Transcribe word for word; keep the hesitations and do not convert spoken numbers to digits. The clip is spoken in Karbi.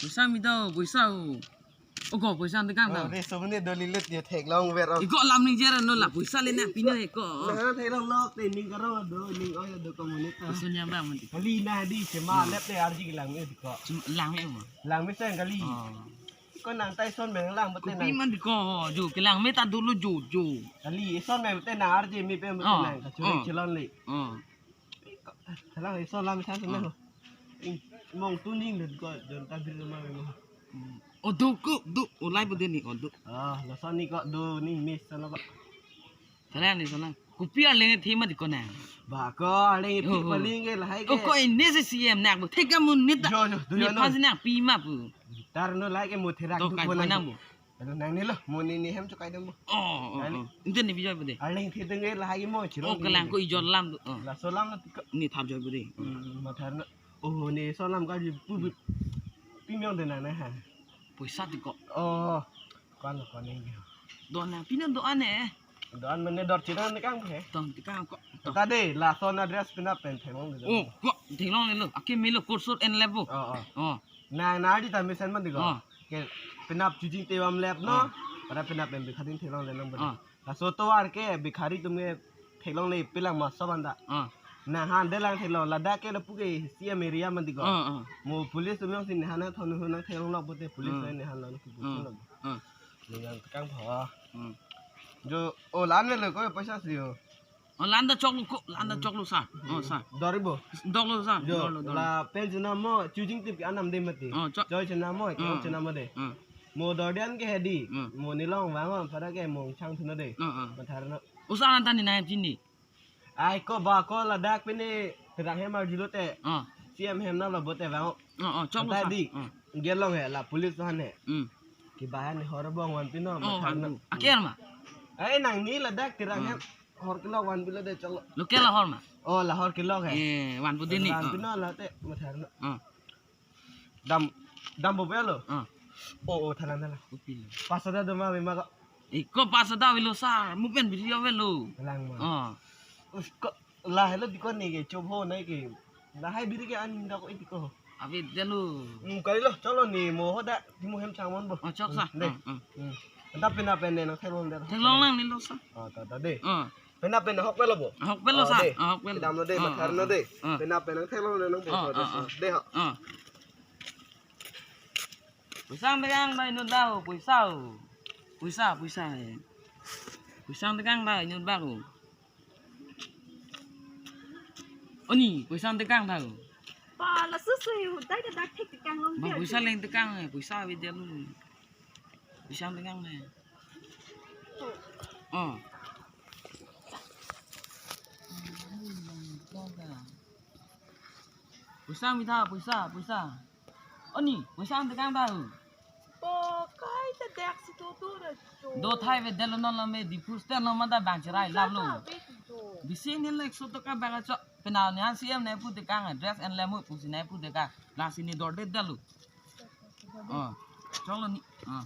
Poisa mi do, poisa o. Oko poisa tekang do. Ore, sobune dolilet dia theklong ver. Iko lam ningje ra no la poisa le na pino iko. Na theklong lok te ning karo do, ning oi do komunita. Poisa nyam ra mandi. Kali na di sema lep te arji kelang me di ko. Lang me mo. Lang me sen kali. Oh. Ko nang tai son meng lang bote. Kopi nang. Mandi ko jo kelang me ta dulu jo jo. Kali son meng bote nang arji me pe bote nang kachuri chelon le. Oh. Thalang ison lam san sana. Mong tuning dun ko don tabir ma mo. Odo ko do olai bo deni odo. Ah, lason ni ko do ni mis sana ko. Thalang ni sana. Kopi aleng thema di ko na. Ba ko aleng thi paling ke lahai ke. Ko ini si C M nak bo theka mun nita. Jo jo do ni yo no. Pas nak pi ma pu. Tar no lahai ke mo therak do ko na bo. Alo nang ni lo, mo ni ni hem chukai dong bo. Oh, oh, oh. Inte ni bijoi bode. Aleng thi deng lahai mo chiro. Oh, kelang ko ijor lam do. Oh. Laso lam na tiko. Ni thap joi bode. Hmm, mathar na. Oh, ni so lam ka ji pu pu. Pimyong de na na ha. Poisa tiko. Oh. Kan lo kan ni. Don na pina do ane. Don mane dor china ni kang he. Don tikang ko. Ta de, lason address pina pen thengong de. Oh, ko thengong ni lo. Ake me lo kursur en levo. Oh, oh. Oh. Na na di ta mesen man digo. Oh. Ke penap chujing te bam lep no. Oh. Pada penap em bikharing theklong le nang bada. Oh. Laso tovar ke bikhari atum ke theklong le pelang ma sob anta. Oh. Na han de lang theklong ladak ke lapu ke C M area man digo. Oh, oh. Mo police atum si ne han thon hu nang theklong lok bote police ne han lo pu pu lo. Oh. Ni nang tekang pha. Hmm. Jo o lan me lo ko poisa si o. Oh, landa choklo ko, landa choklo sa. Oh, sa. Dori bo. Doklo sa. Jo, dor lo, dor lo. La pen chuna mo, chujing tip ke anam de mati. Oh, chok. Choi chuna mo, ke chuna mo de. Hmm. Mo dor dian ke hedi. Hmm. Mo nilong vang on, pada ke mo chang thuna de. Hmm, hmm. Mathar no. Usa anta ni na chini. Ai ko ba ko ladak pini terang hem arjulo te. Hmm. C M hem na lo bote vang. Oh, oh, choklo sa. Anta di. Hmm. Gelong he la police han he. Hmm. Kibahan hor bong wan pino. Oh, mathar no. Aker ma. Ai nang ni ladak terang hem. Hor kelok van bilo de cholo. Local hor ma? Oh, lahor kelok he. Eh, van pudi ni. Van pino la te mathar no. Ah. Dam dam bo belo. Ah. Oh, oh, thalang thalang. Kopi lo. Pasada do ma bima ko. Iko pasada velo sa, mo pen video velo. Thalang ma. Ah. Us ko la helo di ko ni ke chobo nai ke. Lahai biri ke an dok iti ko. Abi delu. Hmm, kali lo, cholo ni mo hoda di mo hem changmon bo. Oh, chok sa. Hmm, de. Hmm, hmm. Hmm. Anta pina pen ne nang theklong de. Theklong lang ni lo sa. Oh, ta ta de. Ah. Pina pen hok pelo bo. Hok pelo sa. De. Ah, hok pelo. Kedam lo de, ah, mathar no de. Ah. Pina pen nang theklong de nang bo. Ah, ah, ah. De ha. Ah. Poisa tekang bai nut bak o, poisa o. Poisa, poisa. Poisa tekang bai nut bak o. Oni, poisa tekang tha o. Pa, la susu yu, dai da dak thek tekang long. Ba, poisa leng tekang, eh, poisa ave dia lu. Poisa tekang ne. Oh. Poisa mi tha, poisa, poisa. Oni, poisa tekang tha o. Pokai ta dak si to to ra jo. Do thai ve delo non lo me di pus ten lo ma da bang cherai lam lo. Bisi ni lek so to ka bang cho. Penap ni han C M ne pu tekang dress and lemo pusi ne pu tekang. Lasi ni dor de delo. Oh, cholo ni. Oh.